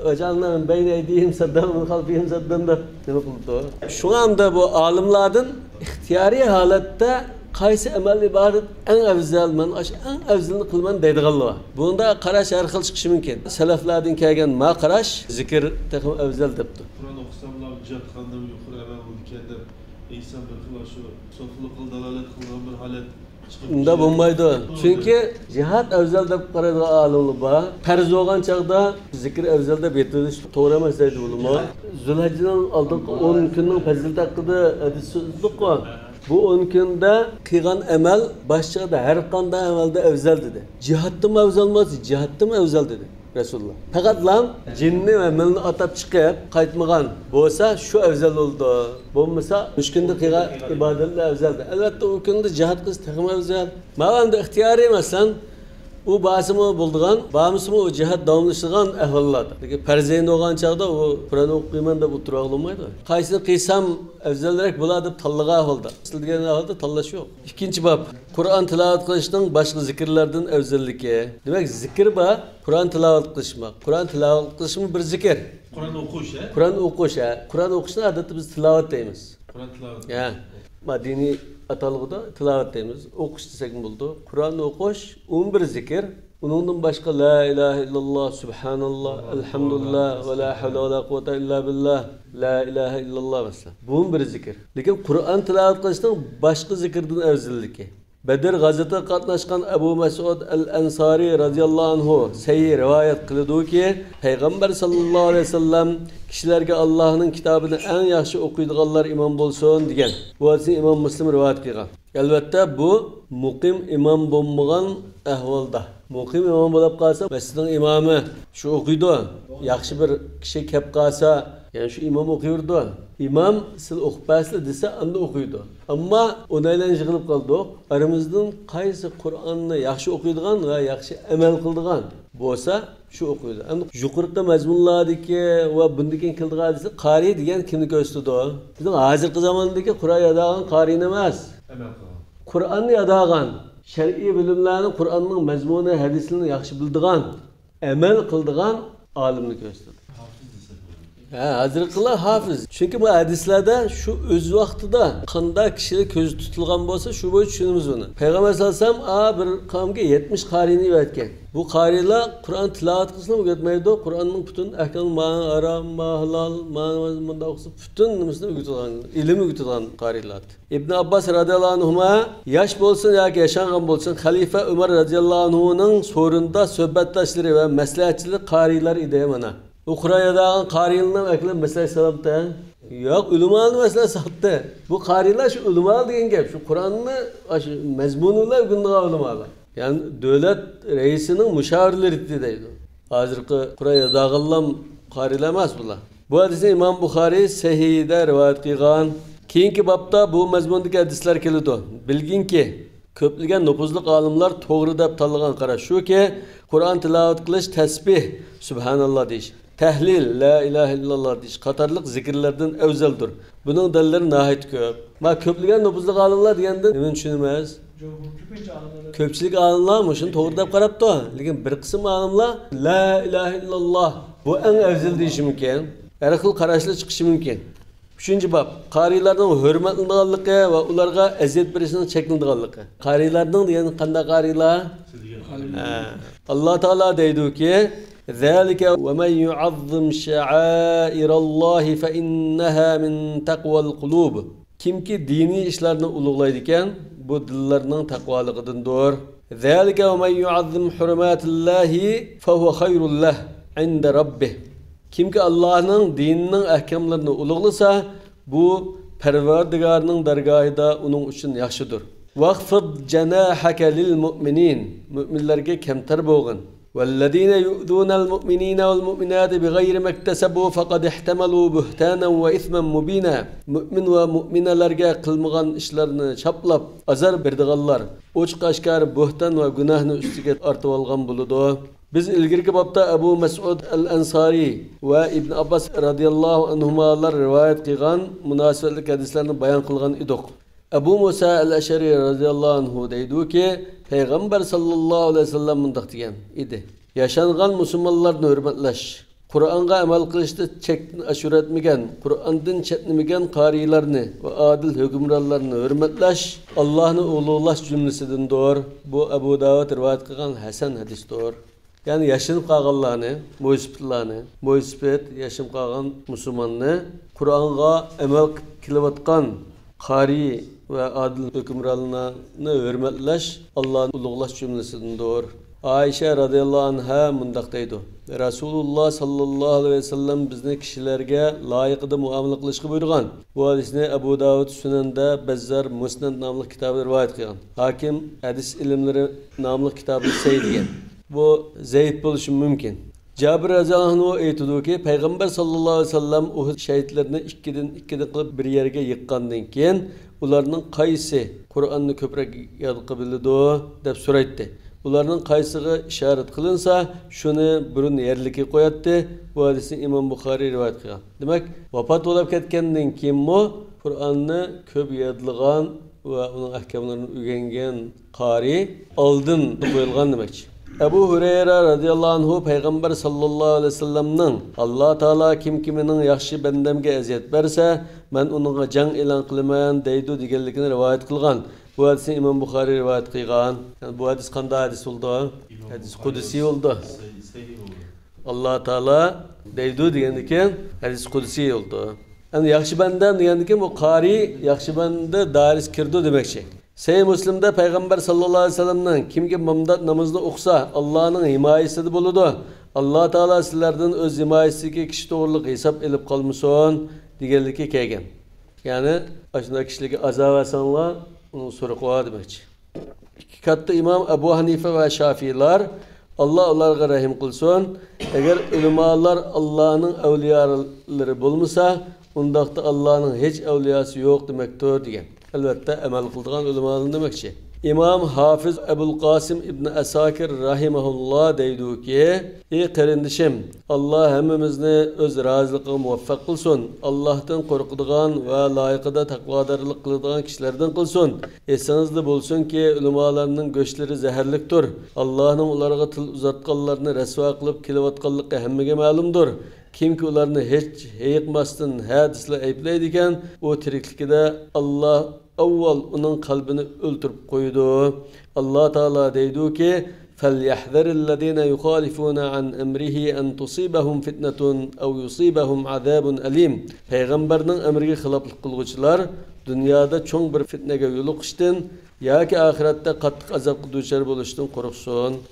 «ۋەجئەلنا مىن بەينى ئەيدىيھىم سەددەن ۋە مىن خەلفىھىم سەددەن» دەپ نېمە قىلىدۇ؟ شۇڭا ئەمدى بۇ ئالىملاردىن ئىختىيارىي ھالەتتە قايسى ئەمەل ئىبادەت ئەڭ ئەۋزەل، مەن ئاشۇ ئەڭ ئەۋزىلىنى قىلىمەن دەيدىغانلار بار. بۇندا قاراش ھەر خىل چىقىشى مۇمكىن. سەلەفلەردىن كەلگەن ما قاراش زىكىر تېخىمۇ ئەۋزەل دەپتۇ. قۇرئان ئوقۇساملا جىھاد قىلغاندىن يۇقىرى ئەمەل بولىدىكەن دەپ ئېيتسام، بىر خىل شۇ سوفىلىققا دالالەت قىلغان بىر ھالەت چىقىپ ئۇنداق بولمايدۇ. چۈنكى جىھاد ئەۋزەل دەپ قارايدىغان ئالىملار بار. پەرز بولغان چاغدا زىكىر ئەۋزەل دەپ يېتىۋېلىش توغرا ئەمەس دەيدۇ ئۇلىمالار. زۇلھەججىنىڭ ئالدىنقى ئون كۈنىنىڭ پەزىلىتى ھەققىدە ھەدىس سۆزلىدۇققۇ. بۇ ئون كۈندە قىلغان ئەمەل باشقا ھەر قانداق ئەمەلدىن ئەۋزەل دېدى. جىھادتىنمۇ ئەۋزەل ئەمەس، جىھادتىنمۇ ئەۋزەل دېدى رەسۇلۇللا. پەقەتلا جىننى ۋە مېلىنى ئاتاپ چىقىپ قايتمىغان بولسا، شۇ ئەۋزەل بولىدۇ. بولمىسا، ئۈچ كۈندە قىلغان ئىبادەتلەر ئەۋزەلدۇر. ئەلۋەتتە، ئۇ كۈندە جىھاد قىلسا تېخىمۇ ئەۋزەل. ماۋۇ ئەمدى ئىختىيارىي، مەسىلەن، ئۇ بارسىمۇ بولىدىغان، بارمىسىمۇ ئۇ جىھاد داۋاملىشىدىغان ئەھۋاللاردا. لېكىن پەرز ئەين بولغان چاغدا ئۇ قۇرئان ئوقۇيمەن دەپ ئولتۇرۇۋالغىلى بولمايدۇ. قايسىنى قىلسام ئەۋزەلرەك بولا دەپ تاللىغان ھالدا، ئەسلى دېگەن ھالدا تاللاش يوق. ئىككىنچى باب. قۇرئان تىلاۋەت قىلىشنىڭ باشقا زىكىرلاردىن ئەۋزەللىكى. دېمەك، زىكىر بار، قۇرئان تىلاۋەت قىلىش بار. قۇرئان تىلاۋەت قىلىشمۇ بىر زىكىر. قۇرئان ئوقۇش، ھە؟ قۇرئان ئوقۇش، ھە. قۇرئان ئوقۇشنى ئادەتتە بىز تىلاۋەت دەيمىز. قۇرئان تىلاۋەت. ھە. ما دىنىي ئاتالغۇدا تىلاۋەت دەيمىز. ئوقۇش دېسەكمۇ بولىدۇ. قۇرئان ئوقۇش ئون بىر زىكىر. ئۇنىڭدىن باشقا لا ئىلاھە ئىللاللا، سۇبھاناللا، ئەلھەمدۇلىللا ۋە لا ھەۋلە ۋە لا قۇۋۋەتە ئىللا بىللا، لا ئىلاھە ئىللاللا مەسىلەن. بۇمۇ بىر زىكىر. لېكىن قۇرئان تىلاۋەت قىلىشنىڭ باشقا زىكىردىن ئەۋزەللىكى. بەدر غازىتىغا قاتناشقان ئەبۇ مەسئۇد ئەل ئەنسارى رازىياللاھۇ ئەنھۇ سەھىھ رىۋايەت قىلىدۇكى، پەيغەمبەر ساللاللاھۇ ئەلەيھى ۋەسەللەم كىشىلەرگە ئاللاھنىڭ كىتابىنى ئەڭ ياخشى ئوقۇيدىغانلار ئىمام بولسۇن دېگەن. بۇ ھەدىسنى ئىمام مۇسلىم رىۋايەت قىلغان. ئەلۋەتتە، بۇ مۇقىم ئىمام بولمىغان ئەھۋالدا. مۇقىم ئىمام بولۇپ قالسا، مەسچىتنىڭ ئىمامى شۇ ئوقۇيدۇ. ياخشى بىر كىشى كەپ قالسا، يەنە شۇ ئىمام ئوقۇيۋېرىدۇ. ئىمام سىز ئوقۇپ بەرسىلە دېسە، ئاندىن ئوقۇيدۇ. ئەمما ئۇنى ئايلان يىغىلىپ قالدۇق. ئارىمىزدىن قايسى قۇرئاننى ياخشى ئوقۇيدىغان ۋە ياخشى ئەمەل قىلىدىغان بولسا، شۇ ئوقۇيدۇ. ئەمدى يۇقىرىقى مەزمۇنلاردىكى ۋە بۇندىن كېيىن كېلىدىغان ھەدىسلەر قارىي دېگەن كىمنى كۆرسىتىدۇ؟ بىزنىڭ ھازىرقى زاماندىكى قۇرئان ياداغان قارىينى ئەمەس. ئەمەل قىلغان. قۇرئاننى ياداغان، شەرئىي بىلىملەرنى، قۇرئاننىڭ مەزمۇنى، ھەدىسلىرىنى ياخشى بىلىدىغان، ئەمەل قىلىدىغان ئالىمنى كۆرسىتىدۇ. ھە، ھازىرقىلار ھافىز. چۈنكى بۇ ھەدىسلەردە شۇ ئۆز ۋاقتىدا قانداق كىشىلەر كۆزدە تۇتۇلغان بولسا، شۇ بويىچە چۈشىنىمىز بۇنى. پەيغەمبەر سەللەللاھۇ ئەلەيھى ۋەسەللەم، ئا، بىر قەۋمگە يەتمىش قارىينى ئىبادەتكەن. بۇ قارىيلار قۇرئان تىلاۋەت قىلسىلا ئۆگەتمەيدۇ، قۇرئاننىڭ پۈتۈن ئەھكامى، ما ھارام، ما ھالال، ما مۇنداق قىلسا، پۈتۈن نېمىسىنى ئۆگىتىدىغان، ئىلىم ئۆگىتىدىغان قارىيلاردىن. ئىبن ئابباس رازىياللاھۇ ئەنھۇما، ياش بولسۇن ياكى ياشانغان بولسۇن، خەلىپە ئۆمەر رازىياللاھۇ ئەنھۇنىڭ سورۇنىدا سۆھبەتداشلىرى ۋە مەسلىھەتچىلىرى قارىيلار ئىدى مانا. ئۇ قۇرئان ياداغان قارىيلارنى ئەكىلىپ مەسلىھەت سالامتى؟ ياق، ئۆلىمالارنى مەسلىھەت سالاتتى. بۇ قارىيلار شۇ ئۆلىمالار دېگەن گەپ، شۇ قۇرئاننى، شۇ مەزمۇنى بىلەن ئۆگىنىدىغان ئۆلىمالار. يەنى دۆلەت رەئىسىنىڭ مۇشاۋىرلىرى دەيدۇ. ھازىرقى قۇرئان ياداغانلام قارىيلار ئەمەس بۇلار. بۇ ھەدىسنى ئىمام بۇخارىي سەھىھىدە رىۋايەت قىلغان. كېيىنكى بابتا بۇ مەزمۇندىكى ھەدىسلەر كېلىدۇ. بىلگىنكى، كۆپلىگەن نوپۇزلۇق ئالىملار توغرا دەپ تاللىغان قاراش شۇكى، قۇرئان تىلاۋەت قىلىش، تەسبىھ، سۇبھاناللا دېيىش، تەھلىل، لا ئىلاھە ئىللاللا دېيىش قاتارلىق زىكىرلەردىن ئەۋزەلدۇر. بۇنىڭ دەلىللىرى ناھايىتى كۆپ. ما كۆپلىگەن نوپۇزلۇق ئالىملار دېگەندىن نېمىنى چۈشىنىمىز؟ جۇمھۇر، كۆپىنچە ئالىملار، كۆپچىلىك ئالىملار مۇشۇنى توغرا دەپ قاراپتۇ. لېكىن بىر قىسىم ئالىملار لا ئىلاھە ئىللاللا بۇ ئەڭ ئەۋزەل دېيىشى مۇمكىن. ھەر خىل قاراشلار چىقىشى مۇمكىن. ئۈچىنچى باب، قارىيلارنىڭ ھۆرمەتلىنىدىغانلىقى ۋە ئۇلارغا ئەزىيەت بېرىشنىڭ چەكلىنىدىغانلىقى. قارىيلارنىڭ دېگەن قانداق قارىيلار؟ ھە. ئاللا تائالا دەيدۇكى، ذلك ومن يعظم شعائر الله فإنها من تقوى القلوب. كىمكى دىنىي ئىشلارنى ئۇلۇغلايدىكەن، بۇ دىللارنىڭ تەقۋالىقىدىندۇر. ذلك ومن يعظم حرمات الله فهو خير له عند ربه. كىمكى ئاللاھنىڭ دىنىنىڭ ئەھكاملىرىنى ئۇلۇغلىسا، بۇ پەرۋەردىگارنىڭ دەرگاھىدا ئۇنىڭ ئۈچۈن ياخشىدۇر. واخفض جناحك للمؤمنين. مۆمىنلەرگە كەمتەر بولغىن. والذين يؤذون المؤمنين والمؤمنات بغير ما اكتسبوا فقد احتملوا بهتانا وإثما مبينا. مۆمىن ۋە مۆمىنەلەرگە قىلمىغان ئىشلارنى چاپلاپ ئازار بېرىدىغانلار ئوچۇق ئاشكارا بۆھتان ۋە گۇناھنى ئۈستىگە ئارتىۋالغان بولىدۇ. بىز ئىلگىرىكى بابتا ئەبۇ مەسئۇد ئەل ئەنسارى ۋە ئىبن ئابباس رازىياللاھۇ ئەنھۇمالار رىۋايەت قىلغان مۇناسىۋەتلىك ھەدىسلەرنى بايان قىلغان ئىدۇق. ئەبۇ مۇسا ئەل ئەشئەرى رازىياللاھۇ ئەنھۇ دەيدۇكى، پەيغەمبەر ساللاللاھۇ ئەلەيھى ۋەسەللەم مۇنداق دېگەن ئىدى، ياشانغان مۇسۇلمانلارنى ھۆرمەتلەش، قۇرئانغا ئەمەل قىلىشتا چەكتىن ئاشۇرۇۋەتمىگەن، قۇرئاندىن چەتنىمىگەن قارىيلارنى ۋە ئادىل ھۆكۈمرانلارنى ھۆرمەتلەش ئاللاھنى ئۇلۇغلاش جۈملىسىدىندۇر. بۇ ئەبۇ داۋۇد رىۋايەت قىلغان ھەسەن ھەدىستۇر. يەنى ياشىنىپ قالغانلارنى، مويسىپىتلارنى، مويسىپىت، ياشىنىپ قالغان مۇسۇلماننى قۇرئانغا ئەمەل قىلىپ كېلىۋاتقان قارىي ۋە ئادىل ھۆكۈمرانلارنى ھۆرمەتلەش ئاللانى ئۇلۇغلاش جۈملىسىدىندۇر. ئائىشە رازىياللاھۇ ئەنھا مۇنداق دەيدۇ، رەسۇلۇللا ساللاللاھۇ ئەلەيھى ۋەسەللەم بىزنى كىشىلەرگە لايىقىدا مۇئامىلە قىلىشقا بۇيرۇغان. بۇ ھەدىسنى ئەبۇ داۋۇد سۈنەندە، بەززار مۇسنەد ناملىق كىتابىدا رىۋايەت قىلغان. ھاكىم ھەدىس ئىلىملىرى ناملىق كىتابىدا سەھىھ دېگەن. بۇ زەئىپ بولۇشى مۇمكىن. جابىر رەزىياللاھۇ ئەنھۇ ئېيتىدۇكى، پەيغەمبەر ساللاللاھۇ ئەلەيھى ۋەسەللەم ئۇھۇد شەھىدلىرىنى ئىككىدىن ئىككىدىن قىلىپ بىر يەرگە يىغقاندىن كېيىن، ئۇلارنىڭ قايسى قۇرئاننى كۆپرەك يادقا بىلىدۇ؟ دەپ سورايتتى. ئۇلارنىڭ قايسىغا ئىشارەت قىلىنسا، شۇنى بۇرۇن يەرلىككە قوياتتى. بۇ ھەدىسنى ئىمام بۇخارىي رىۋايەت قىلغان. دېمەك، ۋاپات بولۇپ كەتكەندىن كېيىنمۇ قۇرئاننى كۆپ يادلىغان ۋە ئۇنىڭ ئەھكاملىرىنى ئۆگەنگەن قارىي ئالدىن قويۇلغان دېمەكچى. ئەبۇ ھۇرەيرە رەزىياللاھۇ ئەنھۇ پەيغەمبەر ساللاللاھۇ ئەلەيھى ۋەسەللەمنىڭ، ئاللا تائالا كىم كىمنىڭ ياخشى بەندەمگە ئەزىيەت بەرسە، مەن ئۇنىڭغا جەڭ ئېلان قىلىمەن دەيدۇ دېگەنلىكىنى رىۋايەت قىلغان. بۇ ھەدىسنى ئىمام بۇخارىي رىۋايەت قىلغان. يەنى بۇ ھەدىس قانداق ھەدىس بولىدۇ؟ ھەدىس قۇدسىي بولىدۇ. ئاللا تائالا دەيدۇ دېگەندىكىن ھەدىس قۇدسىي بولىدۇ. يەنى ياخشى بەندەم دېگەندىكىن بۇ قارىي ياخشى بەندە دائىرىسىگە كىرىدۇ دېمەكچى. سەھىھ مۇسلىمدا پەيغەمبەر ساللاللاھۇ ئەلەيھى ۋەسەللەمنىڭ، كىمكى بامدات نامىزىنى ئوقۇسا، ئاللانىڭ ھىمايىسىدە بولىدۇ. ئاللا تائالا سىلەردىن ئۆز ھىمايىسىدىكى كىشى توغرىلىق ھېساب ئېلىپ قالمىسۇن، دېگەنلىكى كەلگەن. يەنى، ئاشۇنداق كىشىلەرگە ئازاب بەرسەڭلار، ئۇنىڭ سورىقى بار دېمەكچى. ئىككى كاتتا ئىمام ئەبۇ ھەنىفە ۋە شافىيلار، ئاللا ئۇلارغا رەھىم قىلسۇن، ئەگەر ئۆلىمالار ئاللانىڭ ئەۋلىيالىرى بولمىسا، ئۇنداقتا ئاللانىڭ ھېچ ئەۋلىياسى يوق دېمەكتۇر، دېگەن. ئەلۋەتتە، ئەمەل قىلىدىغان ئۆلىمالارنى دېمەكچى. ئىمام ھافىز ئەبۇل قاسىم ئىبن ئەساكىر رەھىمەھۇللا دەيدۇكى، ئى قېرىندىشىم، ئاللا ھەممىمىزنى ئۆز رازىلىقىغا مۇۋەپپەق قىلسۇن. ئاللاھتىن قورقىدىغان ۋە لايىقىدا تەقۋادارلىق قىلىدىغان كىشىلەردىن قىلسۇن. ئېسىڭىزدە بولسۇنكى، ئۆلىمالارنىڭ گۆشلىرى زەھەرلىكتۇر. ئاللاھنىڭ ئۇلارغا تىل ئۇزاتقانلارنى رەسۋا قىلىپ كېلىۋاتقانلىقى ھەممىگە مەلۇمدۇر. كىمكى ئۇلارنى ھېچ ھېيىقماستىن ھە دېسىلا ئەيىبلەيدىكەن، ئۇ تىرىكلىكىدە ئاللا ئاۋۋال ئۇنىڭ قەلبىنى ئۆلتۈرۈپ قويىدۇ. ئاللا تائالا دەيدۇكى، فَلْيَحْذَرِ الَّذِينَ يُخَالِفُونَ عَنْ أَمْرِهِ أَنْ تُصِيبَهُمْ فِتْنَةٌ أَوْ يُصِيبَهُمْ عَذَابٌ أَلِيمٌ. پەيغەمبەرنىڭ ئەمرىگە خىلاپلىق قىلغۇچىلار دۇنيادا چوڭ بىر فىتنىگە يولۇقۇشتىن ياكى ئاخىرەتتە قاتتىق ئازابقا دۇچار بولۇشتىن قورقسۇن.